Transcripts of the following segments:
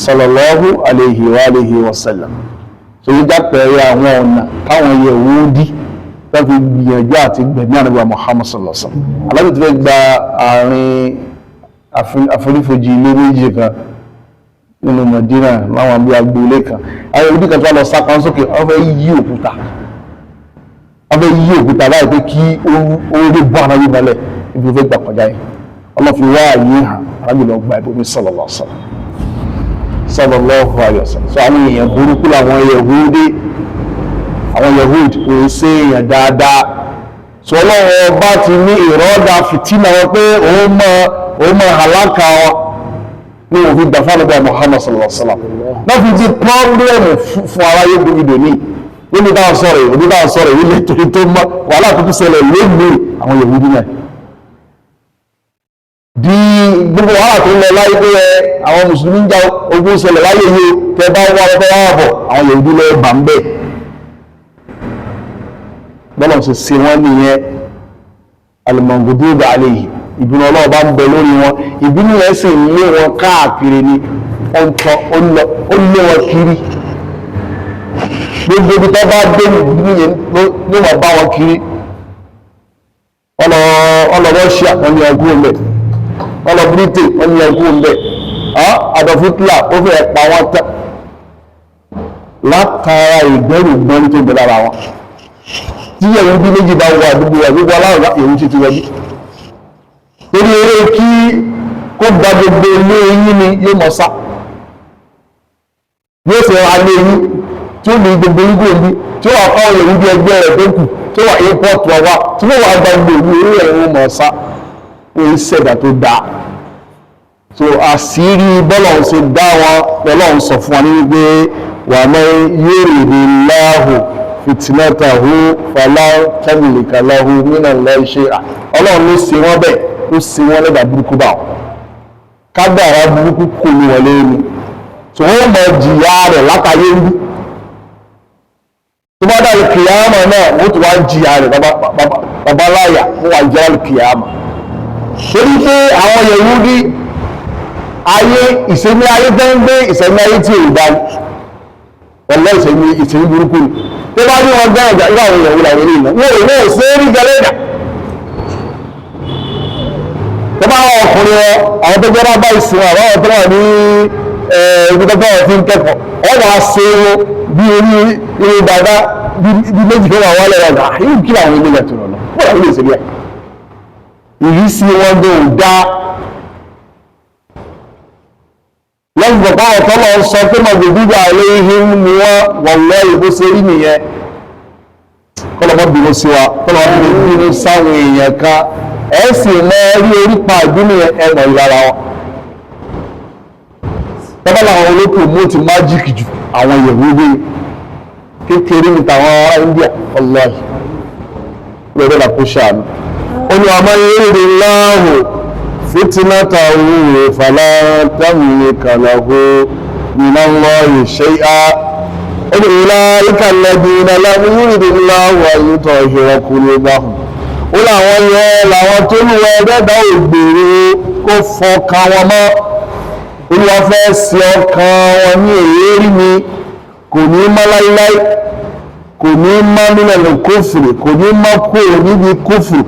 Sallallahu alayhi wa alihi wa sallam. So yí jápẹ̀rẹ̀ àwọn ọ̀nà táwọn Yẹhudi tó fi gbìyànjú àti gbẹ̀mí ànábì Muhammad sallallahu alaihi wasallam. Alábì tó fẹ́ gba àárín àfonífojì ilé méjì kan nínú Madina, láwọn bí agboolé kan, àwọn Yẹhudi kan tó wà lọ sápá sókè, wọ́n fẹ́ yí òkúta, wọ́n fẹ́ yí òkúta báyìí pé kí ó lè bọ́ ànábì mọ́lẹ̀ ibi tó fẹ́ gbà kọjá yìí. Ọlọ́fi wá àyè hàn, ànábì lọ gba ibòmí sallallahu alaihi wasallam, sallallahu alaihi wasallam. So àwọn èèyàn burúkú làwọn Yahudi, àwọn Yahudi kò ṣe èèyàn dáadáa. So Ọlọ́run ọba ti ní ìrọ́dà fìtínà wọn pé òun mọ àlákà wọn ní òfin gbà fún ànábì Muhammad sallallahu alaihi wasallam, náà fi di problem fún aráyé gbogbo ní níbi táwọn sọ̀rọ̀ yìí, òbí táwọn sọ̀rọ̀ yìí lè torí tó mọ́ wàhálà tó tún ṣẹlẹ̀ lónìí, àwọn Yahudi náà di gbogbo wàhálà tó ń lọ láyé pé ẹ àwọn mùsùlùmí ń ja ogun ṣẹlẹ̀ láyé yìí o, tẹ bá wà wọ́n wá bọ̀, àwọn Yahudi lọ́wọ́ bà ń bẹ̀. Bọ́lá ṣe ṣe wọ́n nìyẹn, al-maghdubi alayhi, ìbínú Ọlọ́run bá ń bẹ lórí wọn. Ìbínú yẹn sì ń lé wọn káàkiri ni, ó ń tọ́, ó lọ, ó lé wọn kiri. Gbogbo ibi tó bá dé, ìbínú yẹn ló máa bá wọn kiri. Ọlọ Russia, wọ́n ní ọkú ọmọ ọlọ Britain, wọ́n ní ọkú ọmọ Adolf Hitler, ó fẹ́ pa wọ́n tán látara ìgbẹ́rùgbọ́n tó ń bẹ lára wọn. Tí ẹ̀yìn bí méjì bá wọ àdúgbò wa, gbogbo aláwọ̀ èyí ti ti wọlé torí eré kí kó gba gbogbo ilé yín ni yóò mọ̀ sá, yóò fi ra ilé yín tí ó ní gbogbo yín kò ní, tí ó wà kọ́ èyí bí ẹgbẹ́ rẹ̀ tó kù tí ó wà import wa wá, tí ó wà gba gbogbo ìlú eré ẹ̀ ń mọ̀ sá. Ó ń ṣẹ̀dá tó dáa. So àṣírí bọ́lọ̀ ń ṣe dá wọn lọ́lọ́run sọ fún wa ní wípé wa man yuridillahu fitnatahu fala tamlika lahu minallahi shay'a. Ọlọ́run ló ṣe wọ́n bẹ́ẹ̀, ó ṣe wọ́n lẹ́dàá burúkú bá wọn, kádàrá burúkú kò ní wọlé ni tí wọ́n mọ jìyà rẹ̀ látàyé ń bí. Tó bá dàrí kìyàmà náà, wọ́n ti wá jìyà rẹ̀ babaláyà, wọ́n wá jẹ́ kìyàmà, torí pé àwọn Yẹhudi ayé, ìsẹ̀mí ayé tó ń gbé, ìsẹ̀mí ayé tí ò dá ọlọ́, ìsẹ̀mí burúkú ni. Tó bá ní wọn gbẹ́rẹ̀ irú àwọn èèyàn wúlò, àwọn eléyìí náà wọ́n ò wọ́n ò sí rí gẹlẹ́dà. Tó bá wọn ọkùnrin wọn, àwọn tó jẹ́ bá ìsìn wọn, àwọn tó wà ní ibi tó bá wọn fi ń kẹ́kọ̀ọ́, wọ́n wàá ṣe wọn bí orí irun dàda bí méjì kan wà wálẹ̀ wọn gbà yóò kí àwọn eléyìí àti ọ̀nà wọ́n làwọn lè ṣe bí i ìrísí wọn dò dá lẹ́yìn bàbá ọ̀tọ́ lọ sọ pé màgbègbè àléhìn ni wọ́n wọ̀lọ́ ìbò ṣe rí nìyẹn. Kọ́lọ́mọ́ bínú sí wa, kọ́lọ́mọ́ bínú sáwọn èèyàn kan, ẹ̀ sì mọ rí orípa ìbínú ẹ̀mọ̀ ìlara wọn. Tọ́bá làwọn olókùn mú ti májíìkì jù, àwọn Yẹ̀húdí kékeré ní tàwọn ará India ọlọ́ọ̀hì lọ́dọ̀ làkó ṣàánú. Ó ní ọmọ yìí láhùn fitinatahu fala tamlika lahu minallahi shay'a. Ó ní ulaika alladhina lam yuridillahu an yutahhira qulubahum. Ó làwọn yẹn làwọn tó lù wọ ẹgbẹ́dá ògbèrè kó fọkàn wọn mọ́. Olúwa fẹ́ ṣe ọkàn wọn ní èérí ni, kò ní mọ́ láíláí, kò ní mọ́ nílẹ̀ kófìrì, kò ní mọ́ kúrò níbi kófìrì.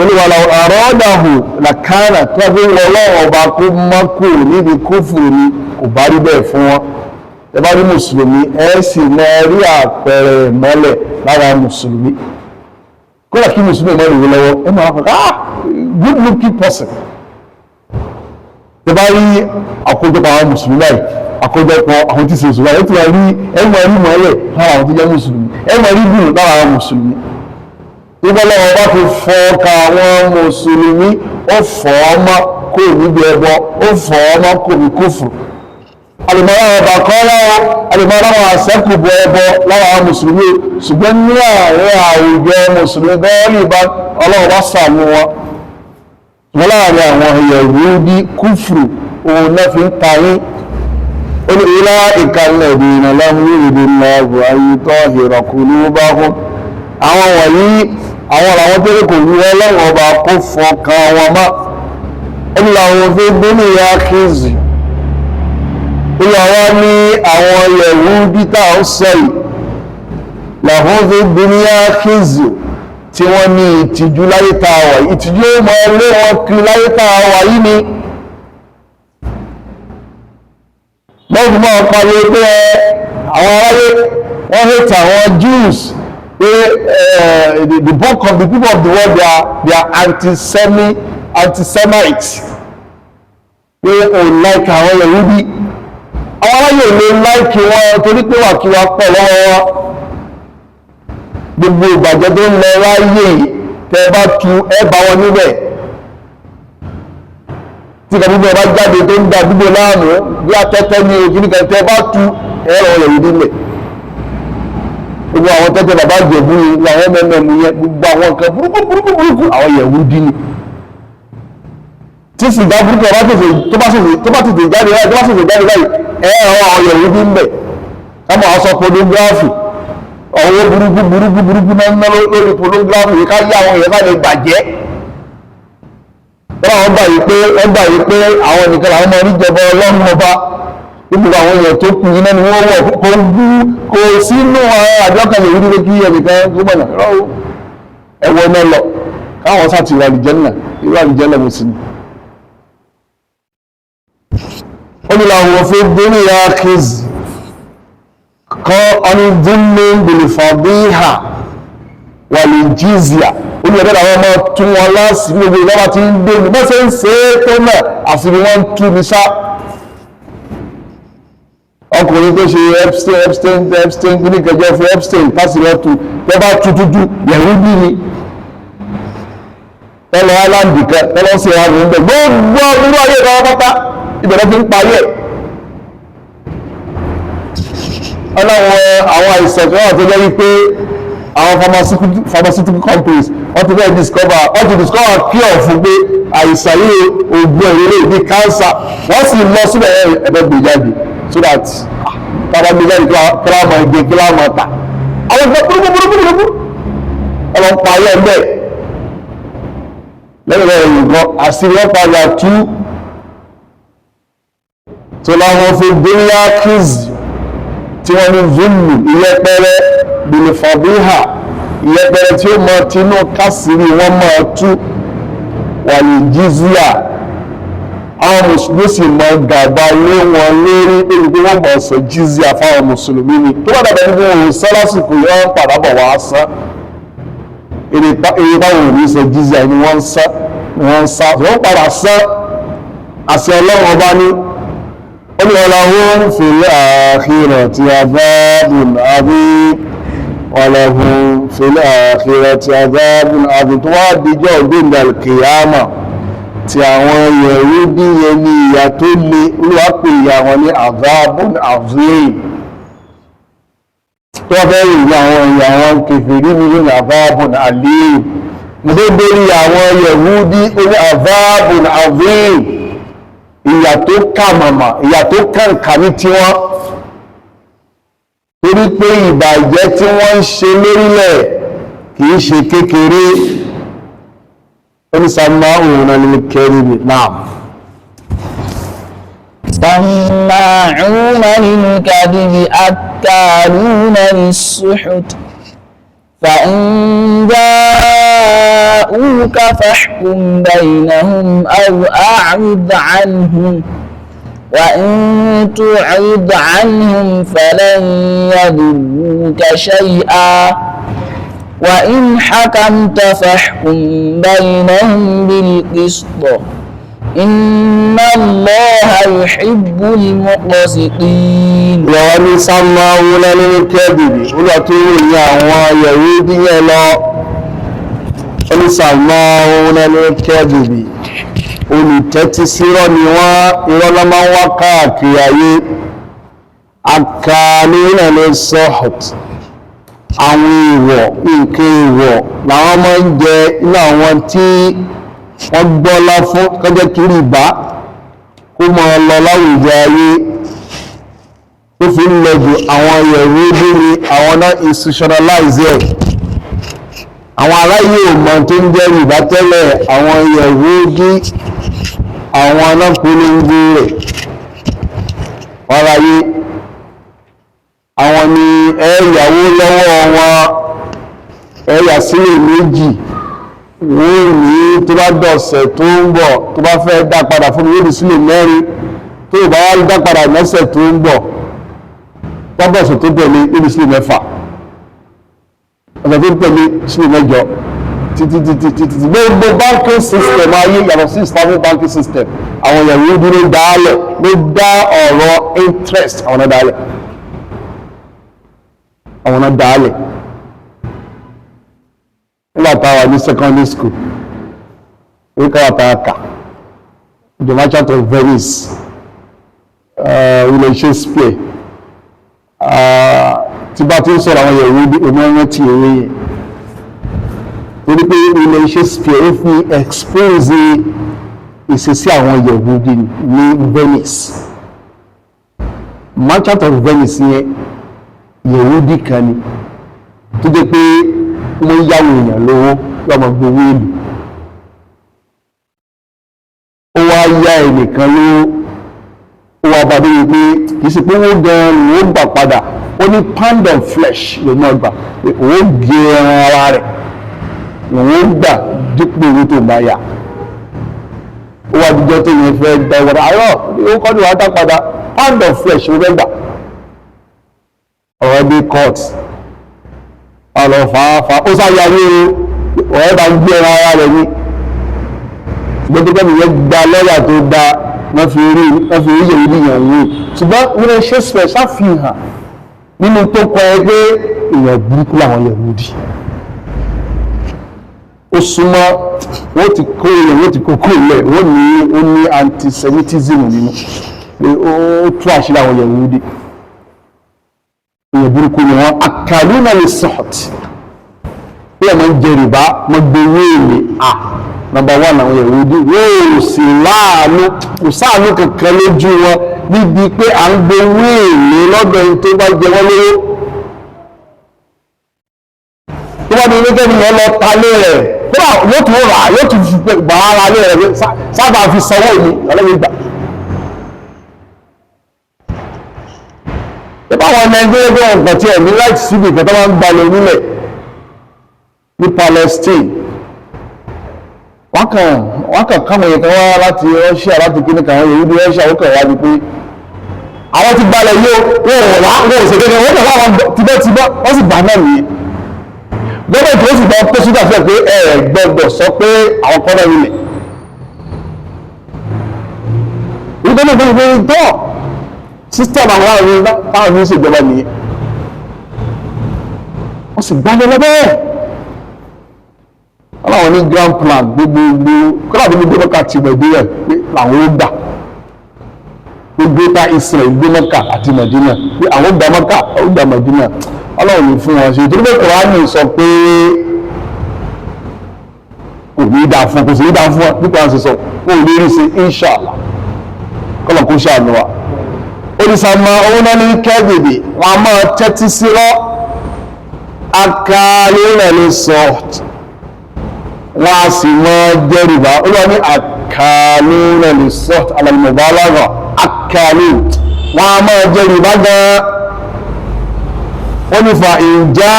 Olùwàlà àrọ́dàhù làkàrà tó a fi ń wọ Ọlọ́run ọba kó mọ́ kúrò níbi kófìrì ni, kò bá rí bẹ́ẹ̀ fún wọn. Ẹ bá rí mùsùlùmí, ẹ sì máa rí àpẹẹrẹ ìmọ́lẹ̀ lára mùsùlùmí. Kódà kí mùsùlùmí má lè lọ́wọ́, ẹ máa fọ, ah, good looking person. Ẹ bá rí àkójọpọ̀ àwọn mùsùlùmí báyìí, àkójọpọ̀ àwọn tí ṣe mùsùlùmí báyìí, ẹ ti máa rí, ẹ máa rí mọ́lẹ̀ lára àwọn tó jẹ́ mùsùlùmí, ẹ máa rí dùn lára àwọn mùsùlùmí. Ìbọ́lọ́wọ́ bá fi fọ́ ka àwọn mùsùlùmí, ó fọ́ ọmọ kò níbi ẹbọ, ó fọ́ ọmọ kò ní kúfù. Alùmọ́ra àwọn bàkọ́ láwọn alùmọ́ra àwọn àṣẹ́kùbọ̀ ẹbọ lára àwọn mùsùlùmí, ṣùgbọ́n ní àárín àwùjọ mùsùlùmí gọ́ọ̀lì bá Ọlọ́run bá sàánú wọn. Ṣùgbọ́n láàrin àwọn Yẹhudi, kúfù òun náà fi ń ta yín. Ó ní ulaika alladhina lam yuridillahu an yutahhira qulubahum. Àwọn wọ̀nyí, àwọn làwọn tó kò wú Ọlọ́run ọba kó fọkàn wọn mọ́. Ó ní làwọn fi dunya khizy. Olùwà ní àwọn Yẹhudi tá à ń sọ yìí, làwọn fi dunya khizyu, tí wọ́n ní ìtìjú láyé tá a wà yìí, ìtìjú ó máa lé wọn kiri láyé tá a wà yìí ni. Lọ́dún máa pariwo pé àwọn aráyé wọ́n hate àwọn Jews, pé the bulk of the people of the world, they are anti-Semites, pé ò like àwọn Yahudi. Àwọn aráyé ò lè like wọn torí pé wàkíwà pọ̀ lọ́wọ́ wọn. Gbogbo ìbàjẹ́ tó ń lọ láyé, tẹ́ bá tu ẹ bá wọn níbẹ̀. Tí kan gbogbo ọba jáde tó ń da gbogbo láàmú bí atẹ́tẹ́ ní òkìní kan, tẹ́ bá tu ẹ̀rọ Yahudi nílẹ̀. Gbogbo àwọn tẹ́tẹ́ bàbá Ìjẹ̀bú ni àwọn yẹn, gbogbo àwọn nǹkan burúkú burúkú burúkú, àwọn Yahudi ni. Tí sìgá burúkú ọba tètè tó bá tètè tó bá tètè jáde báyìí, tó bá tètè jáde báyìí, ẹ̀rọ àwọn Yahudi ń bẹ̀. Káwọn aṣọ pornography, ọwọ́ burúkú burúkú burúkú náà ń ná lórí pornography yìí, ká yá àwọn èèyàn bá lè bàjẹ́. Wọ́n gbà yìí pé àwọn nìkan làwọn máa níjọba Ọlọ́run ọba, gbogbo àwọn èèyàn tó kù iná ni wọ́n wọ̀. Kò gú kò sínú àjọkàn lè rí pé kí ẹnìkan tó gbọ̀nà rọ́ọ̀ ẹ̀wọ̀ náà lọ, káwọn sá ti rà àlùjánnà, irú àlùjánnà mo sì ní. Ó ní làwọn fi dunya khizy kọ́ ọ́ní dúnmí bìlìfàdíhà wà lè jízìà. Ó ní ẹ̀dọ́ àwọn ọmọ tún wọn láti gbogbo ìjọba tí ń gbé ní bó ṣe ń ṣe é tó náà, àfi ni wọ́n ń tú ní sá. Ọkùnrin tó ṣe Epstein Epstein Epstein ní kẹjọ fún Epstein pásìlẹ̀ tu tẹ́ bá tú tútù, Yẹ̀húdí ni. Tọ́lọ island kan tọ́lọ sí ìhàmì ń bẹ̀, gbogbo ọdún ayé kan pátá ìbẹ̀rẹ̀ fi ń parí ẹ̀. Ọlọ́wọ́ àwọn àìsàn kan wà tó jẹ́ wípé àwọn pharmaceutical companies wọ́n ti fẹ́ discover, wọ́n ti discover cure fún pé àìsàn yìí, oògùn ẹ̀rọ lè bí cancer. Wọ́n sì lọ síbẹ̀, ẹ̀bẹ̀ gbé jáde so that tábà gbé jáde, kí láwọn máa gbé, kí láwọn máa tà. Àwọn ìgbà burúkú burúkú burúkú ọlọ́run parí ẹ̀ bẹ́ẹ̀. Lẹ́yìn rẹ̀ nǹkan àṣírí wọn padà tú. Tó láwọn fi dunya khizy, tí wọ́n ní zullu, ìyẹpẹrẹ, bilifadiha, ìyẹpẹrẹ tí ó mọ tinú kásìrì wọ́n máa tú, wà ní jizya, àwọn mùsùlùmí sì mọ gàba lé wọn lórí lórí pé wọ́n mọ̀ sọ jizya fáwọn mùsùlùmí ni. Tó bá dàbẹ̀ níbi wọn ò sọ lásìkò yìí, wọ́n padà bọ̀ wá sán. Èrè báwọn ò ní sọ jizya ni wọ́n ń sá, wọ́n ń sá, wọ́n padà sán. Àṣẹ Ọlọ́run ọba ní walahum fil akhirati adhabun adhim, walahum fil akhirati adhabun adhim. Tó wá díjọ́ ọ̀gbìndà kìyàmà tí àwọn Yẹhudi yẹn ní ìyà tó le. Olúwa pè ìyà wọn ní adhabun adhim. Tó fẹ́ rí àwọn ìyà àwọn kèfèrí ní adhabun alim, nítorí àwọn Yẹhudi ní adhabun adhim, ìyà tó kà màmà, ìyà tó kàǹkà ní tiwọn, torí pé ìbàjẹ́ tí wọ́n ń ṣe lórílẹ̀ kìí ṣe kékeré. Onísàmá òun náà ní kẹrìbì náà. سماعون للكذب أكالون للسحت، فإن جاءوك فاحكم بينهم أو أعرض عنهم، وإن تعرض عنهم فلن يضروك شيئا، وإن حكمت فاحكم بينهم بالقسط، إن الله يحب المقسطين. Wọ́n ní sámáwó lẹ́nu kẹ́bìrì, olúwa tó ròyìn àwọn Yẹhudi yẹn lọ, ó ní sámáwó lẹ́nu kẹ́bìrì, olùtẹ́tísírọ́ ni wọ́n, irọ́ ló máa ń wá káàkiri ayé. Akalina ní sọ́hùt, àwọn èèwọ̀, nǹkan èèwọ̀ làwọn máa ń jẹ inú àwọn tí wọ́n gbọ́lá fún kọjá kiri ìbá kó máa lọ láwùjọ ayé tó fi ń lọ jù. Àwọn Yẹhudi ni àwọn náà institutionalize ẹ̀. Àwọn aráyé ò mọ̀ tó ń jẹ́ rìbá tẹ́lẹ̀, àwọn Yẹhudi àwọn náà polongo rẹ̀. Fáráyé àwọn ni ẹ yàwó lọ́wọ́ wọn, ẹ yà sílẹ̀ méjì, wọ́n ní tó bá dọ̀sẹ̀ tó ń bọ̀ tó bá fẹ́ dá padà fún mi yóò di sílẹ̀ mẹ́rin, tó bá wá dá padà lọ́sẹ̀ tó ń bọ̀ tọ́bọ̀sẹ̀ tó tẹ̀lé yóò di sílẹ̀ mẹ́fà, ọ̀sẹ̀ tó tẹ̀lé sílẹ̀ mẹ́jọ, títí títí títí. Gbogbo banking system ayé yàtọ̀ sí Islamic banking system, àwọn Yahudi ló dálẹ̀, ló dá ọ̀rọ̀ interest, àwọn náà dálẹ̀, àwọn náà dálẹ̀. Nígbà táwa ní secondary school, wíkọ́ àtàkà The Merchant of Venice, William Shakespeare, tí bá ti ń sọ̀rọ̀ àwọn Yahudi, omi ọ̀rẹ́ ti èrè yẹn, torí pé William Shakespeare ó fi expose ìṣesí àwọn Yahudi ní Venice. Merchant of Venice yẹn, Yahudi kan ni tó jẹ́ pé wọ́n yáwó èèyàn lówó lọ́mọ gbowó èlò. Ó wá yá ẹnìkan lówó, ó wá bá débi pé kì í ṣe pé owó gan-an ló gbà padà, ó ní pound of flesh ló máa gbà, pé òun gé ẹran ara rẹ̀ òun gbà dípò owó tó bá yá. Ó wá jíjọ́ tó yẹn fẹ́ gba ìwọ̀n àárọ̀, owó kọ́ ni wàá dá padà, pound of flesh ló fẹ́ gbà. Ọ̀rọ̀ dé court, ọ̀rọ̀ fàáfàá, ó sáyàwó ọ̀rẹ́ bá gbé ẹran ara rẹ̀ ní. Ṣùgbọ́n tó gbẹ́mìí yẹn gba lọ́yà tó da, wọ́n fi rí yẹ̀wò níyàn wò. Ṣùgbọ́n wọ́n ṣe ṣàfihàn nínú tó kọ ẹ pé èèyàn burúkú làwọn Yahudi. Ó súnmọ́ wọ́n ti kó èèyàn, wọ́n ti kó kó ilẹ̀, wọ́n ní ó ní antisemitism nínú, pé ó tú àṣírí àwọn Yahudi. Èèyàn burúkú ni wọ́n, akaluna lè sọ̀t bí ẹ̀ máa ń jẹ rìbá, wọ́n gbé owó èlé à nọ́mbà wán àwọn Yahudi. Wọ́n ò sì láàánú, kò sáànú kankan lójú wọn níbi pé à ń gbé owó èlé lọ́dọ̀ ẹni tó bá jẹ wọ́n lówó. Tó bá di wípé nìyẹn lọ ta lé rẹ̀, kódà yóò tún rà, yóò tún fi gbà ara lé rẹ̀ sábà fi sanwó mi ọlọ́run gbà. Báwọn Nàìjíríà gbé nǹkan tí ẹ̀mí láti síbi ìkan tó máa ń gbalẹ̀ onílẹ̀ ní Palestine, wọ́n kàn káwọn èèyàn kan wá láti Russia, láti kíní kan, àwọn Yahudi Russia, wọ́n kàn wá ní pé àwọn ti gbalẹ̀ yìí ó, wọ́n ò wá, wọ́n ò ṣèkéde, wọ́n kàn láwọn tibẹ́tibẹ́, wọ́n sì gbà náà nìyẹn. Gọ́ọ̀mẹ̀ntì ó sì gbọ́ pé sójà fẹ́ pé ẹ gbọ́dọ̀ sọ pé àwọn kọ́ náà nílẹ̀. Ìgbẹ́ náà gbọ́dọ̀ tọ́ system àwọn àwọn táwọn ní ìṣèjọba nìyẹn, wọ́n sì gbálẹ̀ lọ́bẹ̀. Wọ́n láwọn ní grand plan gbogbogbò, kọ́lá tó gbogbo Mẹ́kà àti Mẹ̀dínà pé làwọn ó gbà, gbogbo ta Israel gbé Mẹ́kà àti Mẹ̀dínà pé àwọn gbà Mẹ́kà, àwọn gbà Mẹ̀dínà. Ọlọ́run ní fún wọn ṣe, torí pé Kùránì sọ pé kò ní í dáa fún, kò sì ní í dáa fún wọn bí Kùránì ṣe sọ, kò ní rí sí inṣàlá, kọ́lọ̀ kó ṣàánú wa. Onísàmà owó náà ní kẹ́gbèdè, wọn a máa tẹ́tí sírọ́, akálẹ́ lè sọ, wọn a sì máa jẹ́rìbá. Ó lọ ní akálẹ́ lè sọ alàlùmọ̀bálágà, akálẹ́ wọn a máa jẹ́rìbá gan-an. Wọ́n ní fa ìjà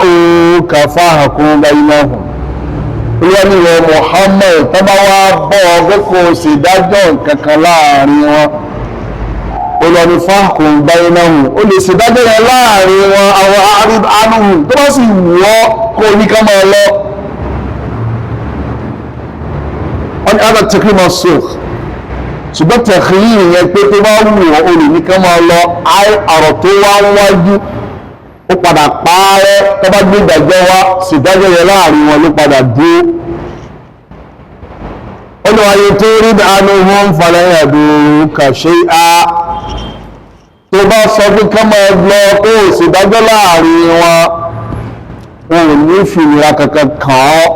òkà fáhàkùn bainahum. Olúwa ní ìwọ Muhammad, tó bá wá bọ́ ọ pé kò sì dájọ́ nǹkan kan láàrin wọn, olùwàní fáhùn bainahum, ó lè ṣèdájọ́ yẹn láàrin wọn, àwọn àánúhùn tó bá sì wù ọ́ kó ní ká máa lọ. Wọ́n ní other tẹ̀kí máa sọ, ṣùgbọ́n tẹ̀kí yìí yẹn pé tó bá wù ọ́ ó lè ní ká máa lọ, ọ̀rọ̀ tó wá ń wájú ó padà parẹ́, tó bá gbé ìdájọ́ wá ṣèdájọ́ yẹn láàrin wọn ló padà dúró. Olùwàyè tó rí dànù wọn falẹ̀ yàdùn kàṣe á, tó bá sọ pé ká máa lọ kó o sì dájọ́ láàrin wọn, wọn ò ní fìnira kankan kàn ọ́.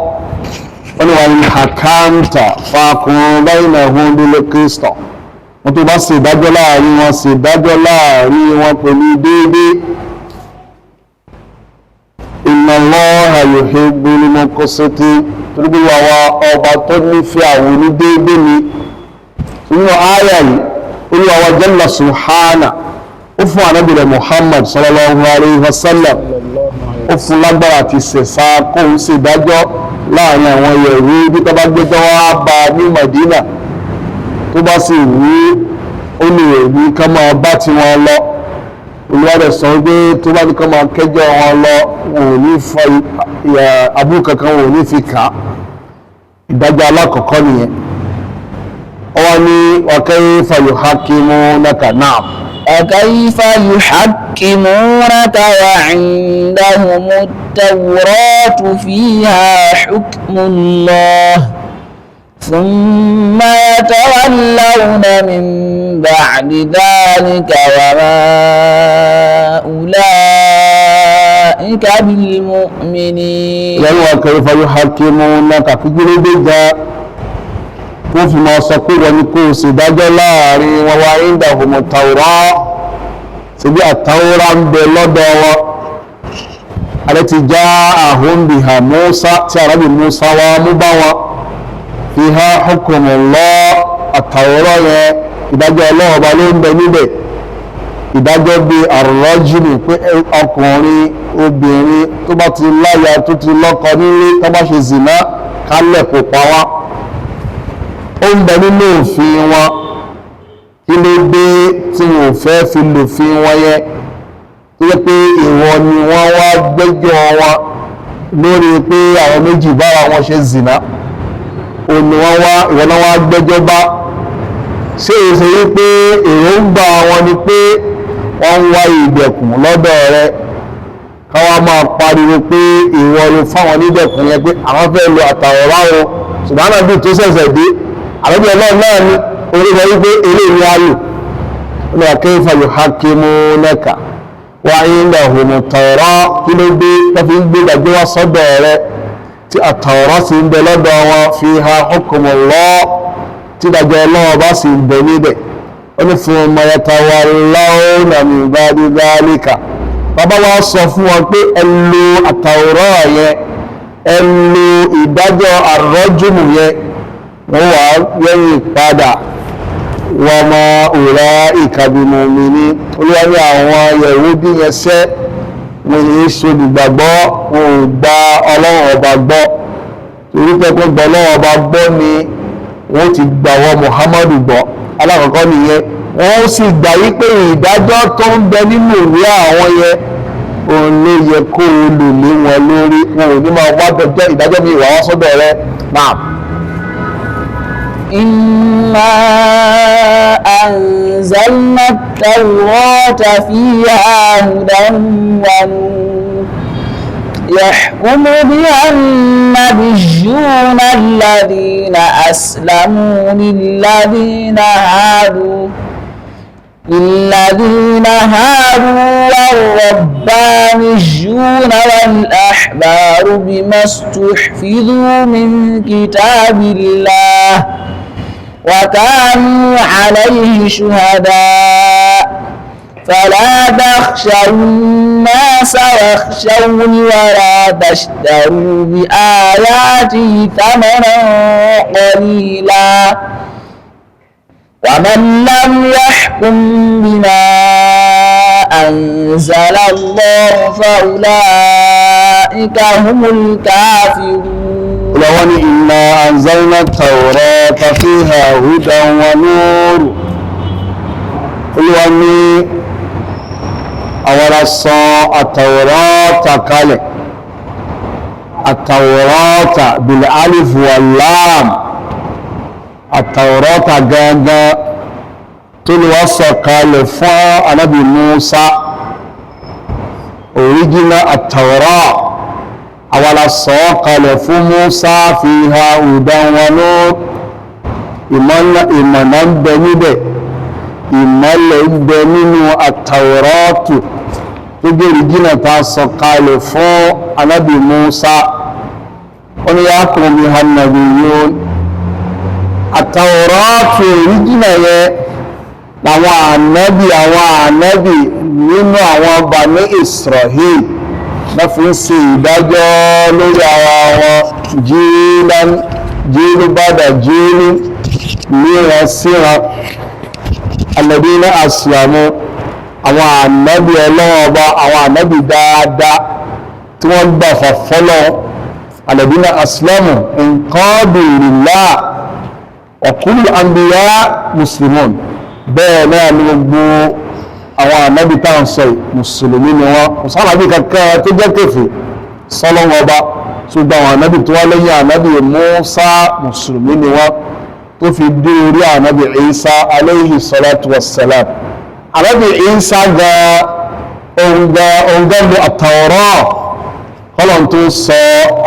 Olùwàyè hakamta fakun bainahum bil qist, wọn tó bá sì dájọ́ láàrin wọn, sì dájọ́ láàrin wọn pẹ̀lú déédéé. Inna Allaha yuhibbul muqsitin, torí pé wàá ọba tó nífẹ̀ẹ́ àwọn onídéédé ni. Nínú àyà yìí, Olúwa wa jalla subhana ó fún ànábì rẹ̀ Muhammad sallallahu alayhi wa sallam, ó fún lágbára àti sẹ̀sà kóun sì dájọ́ láàrin àwọn Yẹhudi tó bá gbẹ́jọ́ wá bá ní Madina, tó bá sì wú ó lè ní ká máa bá tiwọn lọ. Olúwa rẹ̀ sọ pé tó bá ní ká máa kẹ́jọ́ wọn lọ, wọn ò ní fa abú kankan, wọn ò ní fi kà á. Ìdájọ́ alákọ̀ọ́kọ́ nìyẹn. Ọwọ́ ní wa kayfa yuhakkimunaka náà. وكيف يحكمونك وعندهم التوراة فيها حكم الله ثم يتولون من بعد ذلك وما أولئك بالمؤمنين. Lẹ́nu wa kayfa yuhakkimunaka, kíkúrú dé gan wọ́n fi máa sọ pé wọ́n ní kó o sì dájọ́ láàrin wọn, wa indahumu tawra, síbi àtàwọ́rá ń bẹ lọ́dọ̀ wọn. Alẹ́ ti já biha Musa, tí arábì Musa wá mú bá wọn, fiha hukmullah, àtàwọ́rá yẹn ìdájọ́ Ọlọ́run ọba ló ń bẹ níbẹ̀. Ìdájọ́ bíi àrọ́jìnì pé ọkùnrin obìnrin tó bá ti láya tó ti lọ́kọ nílé tó bá ṣe zìnà kálẹ̀ kó pa wá, ó ń bẹ nínú òfin wọn. Kí ló dé tí wọn ò fẹ́ fi lòfin wọn yẹn, tó jẹ́ pé ìwọ ni wọ́n wá gbẹ́jọ́ wọn lórí pé àwọn méjì bára wọn ṣe zìnà, òun ni wọ́n wá ìwọ náà wá gbẹ́jọ́ bá? Ṣé èsì wípé èròǹgbà wọn ni pé wọ́n ń wá ìdẹ̀kùn lọ́dọ̀ rẹ, káwá máa pariwo pé ìwọ ló fáwọn onídẹ̀kùn yẹn, pé àwọn fẹ́ lo àtàwọ̀rá o, ṣùgbọ́n àbí tó ṣẹ̀ṣẹ̀ dé àbẹ́bí ọlọ́run náà ni orílẹ̀ wípé eléyìí á lò ní kayfa yuhakkimunaka wa indahumu tawra. Kí ló dé tó fi ń gbé gbàgbé wá sọ́dọ̀ rẹ tí àtàwọ̀rá sì ń bẹ lọ́dọ̀ wọn, fiha hukmullah, tí ìdájọ́ ọlọ́run bá sì ń bẹ níbẹ̀? Ó ní thumma yatawallawna min ba'di dhalika. Bàbá wa sọ fún wọn pé ẹ lo àtàwọ̀rá yẹn, ẹ lo ìdájọ́ àrọ́jùmù yẹn, wọ́n wà yẹ́yìn padà. Wọ́n mọ òrà ìkàbìmọ̀mìnì. Olúwa ní àwọn Yẹhudi yẹn sẹ́, wọn yìí ṣolùgbàgbọ́, wọn ò gba Ọlọ́run ọba gbọ́. Torí pé kó gba Ọlọ́run ọba gbọ́ ni wọ́n ti gbà wọ́n Muhammadu gbọ́. Alákọ̀ọ́kọ́ nìyẹn. Wọ́n sì gbà yí pé ìdájọ́ tó ń bẹ nínú ìwé àwọn yẹn òun ló yẹ kó o lò lé wọn lórí. Wọn ò ní máa wá dọjọ́ ìdájọ́ mi ìwà wọn sọ́dọ̀ rẹ náà. إنا أنزلنا التوراة فيها هدى ونور يحكم بها النبيون الذين أسلموا للذين هادوا والربانيون والأحبار بما استحفظوا من كتاب الله وكانوا عليه شهداء فلا تخشوا الناس واخشوني ولا تشتروا بآياتي ثمنا قليلا ومن لم يحكم بما أنزل الله فأولئك هم الكافرون. Olúwa ní inna anzalna tawrata fiha hudan wa nur. Olúwa ní àwọn ará sọ àtàwọ̀rọ̀ta kalẹ̀, àtàwọ̀rọ̀ta bil alif wal lam, àtàwọ̀rọ̀ta gangan tó lè wá sọ kalẹ̀ fún anábì Musa, original àtàwọ̀rọ̀ àwọn ará sọ kalẹ̀ fún Musa, fiha hudan wa nur, ìmọ̀nà ń bẹ níbẹ̀, ìmọ́lẹ̀ ń bẹ nínú àtàwọ̀rọ̀tù tó jẹ́ original tá a sọ kalẹ̀ fún anábì Musa. Ó ní yahkum biha an-nabiyyun, àtàwọ̀rọ̀tù original yẹn làwọn ànábì, àwọn ànábì nínú àwọn Bani Israel náà fi ń ṣe ìdájọ́ lórí ara wọn, jíìlú bàdà jíìlú, níran síran. Alladina aslamu, àwọn ànábì Ọlọ́run Ọba, àwọn ànábì dáadáa tí wọ́n gbà fàfọ́lọ́. Alladina aslamu inqadu lillah wa kullu anbiya muslimun. Bẹ́ẹ̀ náà ni gbogbo àwọn ànábì tá à ń sọ yìí, mùsùlùmí ni wọ́n. Kò sábàbí kankan tó jẹ́ kèfèrí sọ́lọ́run Ọba. Ṣùgbọ́n àwọn ànábì tó wá lẹ́yìn ànábì Mùsá, mùsùlùmí ni wọ́n, tó fi dé orí ànábì Ìsá alayhi salatu wassalam. Ànábì Ìsá gan òǹgá lu àtàwọ̀rọ̀ kọ́lọ̀n tó sọ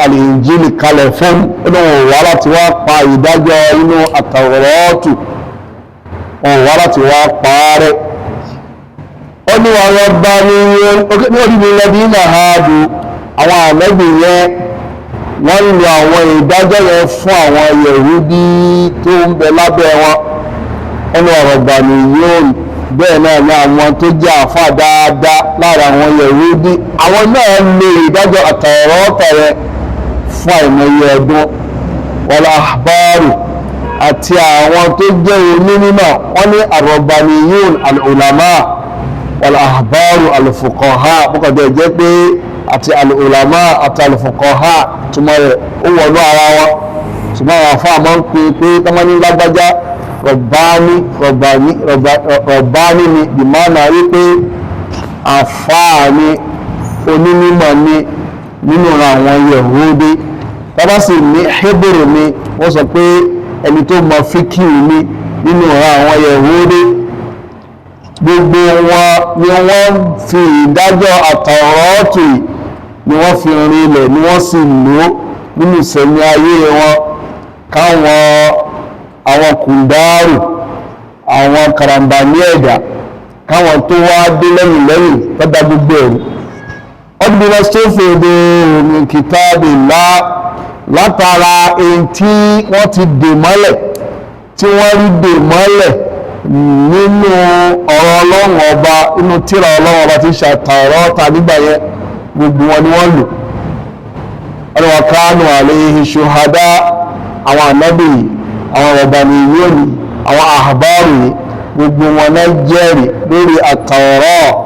àlìǹjìlì kalẹ̀ fún inú wà láti wá pa ìdájọ́ inú àtàwọ̀rọ̀tù, òun wá láti wá pa á rẹ̀. Ó ní àwọn ọba ní orí lẹ́bí náà háàdù, àwọn ànábì yẹn wọ́n ń lo àwọn ìdájọ́ yẹn fún àwọn Yẹ̀húdí tó ń bẹ lábẹ́ wọn. Wọ́n ní ọ̀rọ̀ gbà ní yóò bẹ́ẹ̀ náà ní àwọn tó jẹ́ àfà dáadáa lára àwọn Yẹ̀húdí, àwọn náà lo ìdájọ́ àtàwọ̀rọ̀ọ̀tà yẹn fún àìmọye ọdún. Wal ahbaru, àti àwọn tó jẹ́ onímọ̀. Wọ́n ní ar-rabbaniyun al-ulama, wal ahbaru al-fuqaha. Bókàdé jẹ́ pé àti al-ulama àti al-fuqaha, túmọ̀ rẹ̀ ó wọnú ara wọn, ṣùgbọ́n àwọn afá máa ń pè pé tọ́mọ́ ní lágbájá rọ̀bání, rọ̀bání, rọ̀bání ni ìmọ̀nà wípé àfáà ni, onímọ̀ ni nínú àwọn Yẹ̀húdí. Tọ́ba sì ní Hébérù ni, wọ́n sọ pé ẹni tó mọ fíkìú ni nínú àwọn Yẹ̀húdí. Gbogbo wọn ni wọ́n fi ìdájọ́ àtàwọ̀rọ̀tù ni wọ́n fi rinlẹ̀, ni wọ́n sì lò nínú ìsẹ̀mí ayé wọn, káwọn àwọn kùndàrù, àwọn karambani ẹ̀dá, káwọn tó wá dé lẹ́yìn lẹ́yìn tọ́da gbogbo ẹ̀rù. Ọdún bí wọ́n tó fèdè omi kìtàbí lá látara èyí tí wọ́n ti dè mọ́lẹ̀, tí wọ́n rí dè mọ́lẹ̀ nínú ọ̀rọ̀ Ọlọ́run Ọba, inú tírà Ọlọ́run Ọba tí ń ṣàtàrọ́ ta nígbà yẹn, gbogbo wọn ni wọ́n lò. Ọlọ́wọ́ kánú alayhi ṣuhada, àwọn ànábì, àwọn rọ̀bàníyùn, àwọn àhàbárù, gbogbo wọn náà jẹ́rìí lórí àtàwọ̀rọ̀.